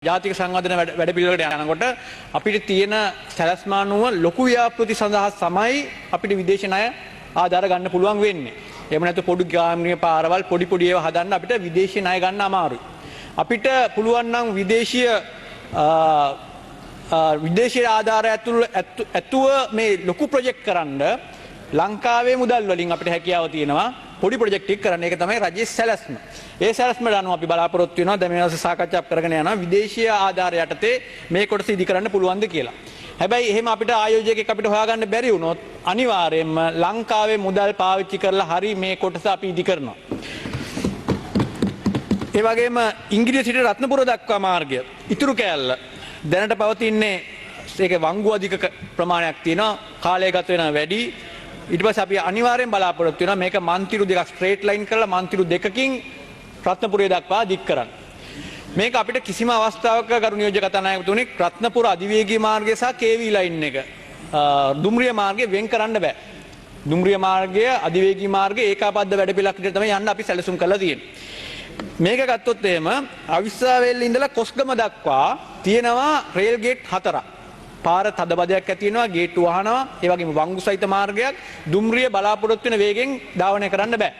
ජාතික සංවර්ධන වැඩපිළිවෙලකට යනකොට අපිට තියෙන සැලැස්ම අනුව ලොකු ව්‍යාපෘති සඳහා තමයි අපිට විදේශ ණය ආධාර ගන්න පුළුවන් වෙන්නේ. එහෙම නැත්නම් පොඩි ග්‍රාමීය පාරවල් පොඩි පොඩි ඒවා හදන්න අපිට විදේශීය ණය ගන්න අමාරුයි. අපිට පුළුවන් නම් විදේශීය විදේශීය ආධාර ඇතුව මේ ලොකු ප්‍රොජෙක්ට් කරන්න ලංකාවේ මුදල් වලින් අපිට හැකියාව තියෙනවා පොඩි ප්‍රොජෙක්ට් එකක් කරන්න. ඒක තමයි රජයේ සැලැස්ම. ඒ සැලැස්මට අනුව අපි බලාපොරොත්තු වෙනවා දැන් මේ දවස්වල සාකච්ඡා කරගෙන යනවා විදේශීය ආධාර යටතේ මේ කොටස ඉදි කරන්න පුළුවන්ද කියලා. හැබැයි එහෙම අපිට ආයෝජකයෙක් අපිට හොයාගන්න බැරි වුණොත් අනිවාර්යයෙන්ම ලංකාවේ මුදල් පාවිච්චි කරලා හරි මේ කොටස අපි ඉදි කරනවා. ඒ වගේම ඉංග්‍රීසි සිට රත්නපුර දක්වා මාර්ගය ඉතුරු කෑල්ල දැනට පවතින්නේ ඒක වංගු අධික ප්‍රමාණයක් තියෙනවා, කාලය ගත වෙනවා වැඩි. ඊට පස්සේ අපි අනිවාර්යෙන් බලාපොරොත්තු වෙනවා මේක මන්තිරු දෙකක් ස්ට්‍රේට් ලයින් කරලා මන්තිරු දෙකකින් රත්නපුරය දක්වා දික් කරන්න. මේක අපිට කිසිම අවස්ථාවක ගරු නියෝජ්‍ය කතානායකතුමනි රත්නපුර අධිවේගී මාර්ගය සහ කේවී ලයින් එක දුම්රිය මාර්ගය වෙන් කරන්න බෑ. දුම්රිය මාර්ගය අධිවේගී මාර්ගය ඒකාබද්ධ වැඩපිළිවෙලක් විදිහට තමයි යන්න අපි සැලසුම් කරලා තියෙන්නේ. මේක ගත්තොත් එහෙම අවිස්සාවේල්ල ඉඳලා කොස්ගම දක්වා තියෙනවා රේල් ගේට් 4ක්. පාර තදබදයක් ඇති වෙනවා, ගේට්ටු වහනවා, ඒ වගේම වංගු සහිත මාර්ගයක් දුම්රිය බලාපොරොත්තු වෙන වේගෙන් ධාවනය කරන්න බෑ.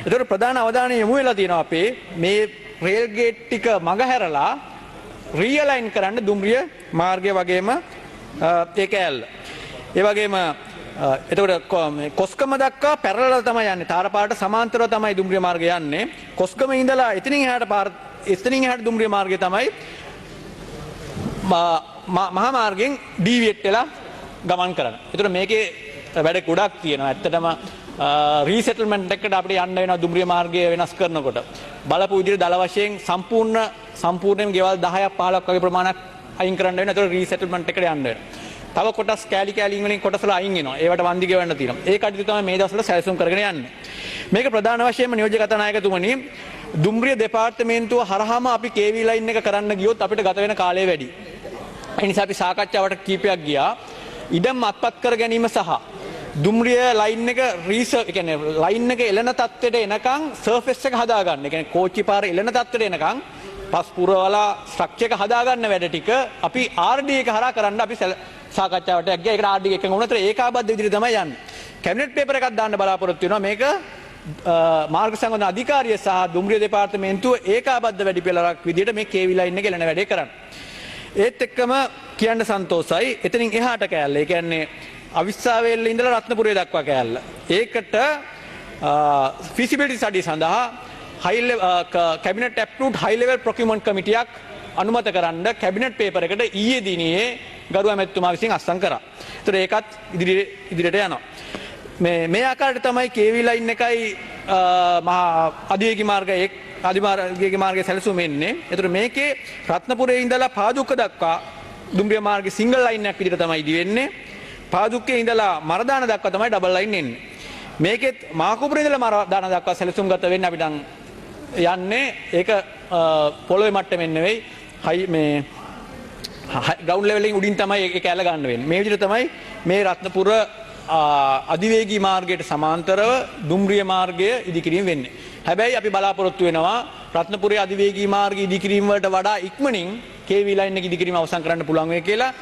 ඒතකොට ප්‍රධාන අවධානය යොමු වෙලා තියෙනවා අපේ මේ රේල් ගේට් ටික මගහැරලා රීඅලයින් කරන්න දුම්රිය මාර්ගය වගේම ඒ කෑල්ල. ඒ වගේම එතකොට කොස්ගම දක්වා පැරලල් තමයි යන්නේ. තාර පාරට සමාන්තරව තමයි දුම්රිය මාර්ගය යන්නේ. කොස්ගම ඉඳලා එතනින් එහාට පාර, එතනින් එහාට දුම්රිය මාර්ගය තමයි මහා මාර්ගයෙන් ඩීවියේට් වෙලා ගමන් කරන්නේ. එතකොට මේකේ වැඩ ගොඩක් තියෙනවා. ඇත්තටම රීසෙටල්මන්ට් එකට අපිට යන්න වෙනවා දුම්රිය මාර්ගය වෙනස් කරනකොට. බලපු විදිහට දල වශයෙන් සම්පූර්ණයෙන් ගෙවල් 10ක් 15ක් වගේ ප්‍රමාණයක් අයින් කරන්න වෙනවා. එතකොට රීසෙටල්මන්ට් එකට යන්න වෙනවා. තව කොටස් කෑලි කෑලි වලින් කොටස් වල අයින් වෙනවා. ඒවට වන්දි ගෙවන්න තියෙනවා. ඒ කටයුතු තමයි මේ දවස්වල සැලසුම් කරගෙන යන්නේ. මේක ප්‍රධාන වශයෙන්ම නියෝජ්‍ය කතානායකතුමනි දුම්රිය දෙපාර්තමේන්තුව හරහාම අපි කේවී ලයින් එක කරන්න ගියොත් අපිට ගත වෙන කාලය වැඩි. ඒ නිසා අපි සාකච්ඡාවට කීපයක් ගියා. ඉඩම් අත්පත් කර ගැනීම සහ දුම්රිය ලයින් එක ඒ කියන්නේ ලයින් එක එළන තත්ත්වයට එනකන් සර්ෆේස් එක හදාගන්න. ඒ කියන්නේ කෝච්චි පාර එළන තත්ත්වයට එනකන් පස් පුරවලා ස්ට්‍රක්චර් එක හදාගන්න වැඩ ටික අපි RD එක හරහා කරන්න අපි සාකච්ඡාවට ගියා. ඒකට RD එක එකඟ වුණා. ඒතර ඒකාබද්ධ විදිහට තමයි යන්නේ. කැබිනට් පේපර් එකක් දාන්න බලාපොරොත්තු වෙනවා. මේක මාර්ග සංවර්ධන අධිකාරිය සහ දුම්රිය දෙපාර්තමේන්තුව ඒකාබද්ධ වැඩපිළිවෙලක් විදිහට මේ කේවී ලයින් එක එළන වැඩේ කරන්න. ඒත් එක්කම කියන්න සන්තෝසයි එතනින් එහාට කෑල්ල. ඒ කියන්නේ අවිස්සාවේල්ල ඉඳලා රත්නපුරය දක්වා කෑල්ල. ඒකට ෆිසිබිලිටි ස්ටඩි සඳහා කැබිනට් ඇප්‍රූව්ඩ් හයි ලෙවල් ප්‍රොකියුමන්ට් කමිටියක් අනුමත කරන්න කැබිනට් පේපර් එකට ඊයේ දිනේ ගරු ඇමතිතුමා විසින් අත්සන් කරා. ඒතර ඒකත් ඉදිරියට යනවා. මේ ආකාරයට තමයි කේවී ලයින් එකයි මහා අධිවේගී මාර්ගය එක් අධිමාර්ගයේ මාර්ගය සැලසුම එන්නේ. ඒතර මේකේ රත්නපුරේ ඉඳලා පාදුක්ක දක්වා දුම්රිය මාර්ගයේ සිංගල් ලයින් එකක් විදිහට තමයි ඉදි වෙන්නේ. පාදුක්කේ ඉඳලා මරදාන දක්වා තමයි ඩබල් ලයින් එන්නේ. මේකෙත් මාකුපුරේ ඉඳලා මරදාන දක්වා සැලසුම් ගත වෙන්නේ අපි දැන් යන්නේ ඒක පොළොවේ මට්ටමින් නෙවෙයි, හයි මේ ග්‍රවුන්ඩ් ලෙවල් එකෙන් උඩින් තමයි ඒක ඇල ගන්න වෙන්නේ. මේ විදිහට තමයි මේ රත්නපුර අධිවේගී මාර්ගයට සමාන්තරව දුම්රිය මාර්ගය ඉදිකිරීම වෙන්නේ. හැබැයි අපි බලාපොරොත්තු වෙනවා රත්නපුරේ අධිවේගී මාර්ගය ඉදිකිරීම වලට වඩා ඉක්මනින් කේවී ලයින් එක ඉදිකිරීම අවසන් කරන්න පුළුවන් වෙයි කියලා.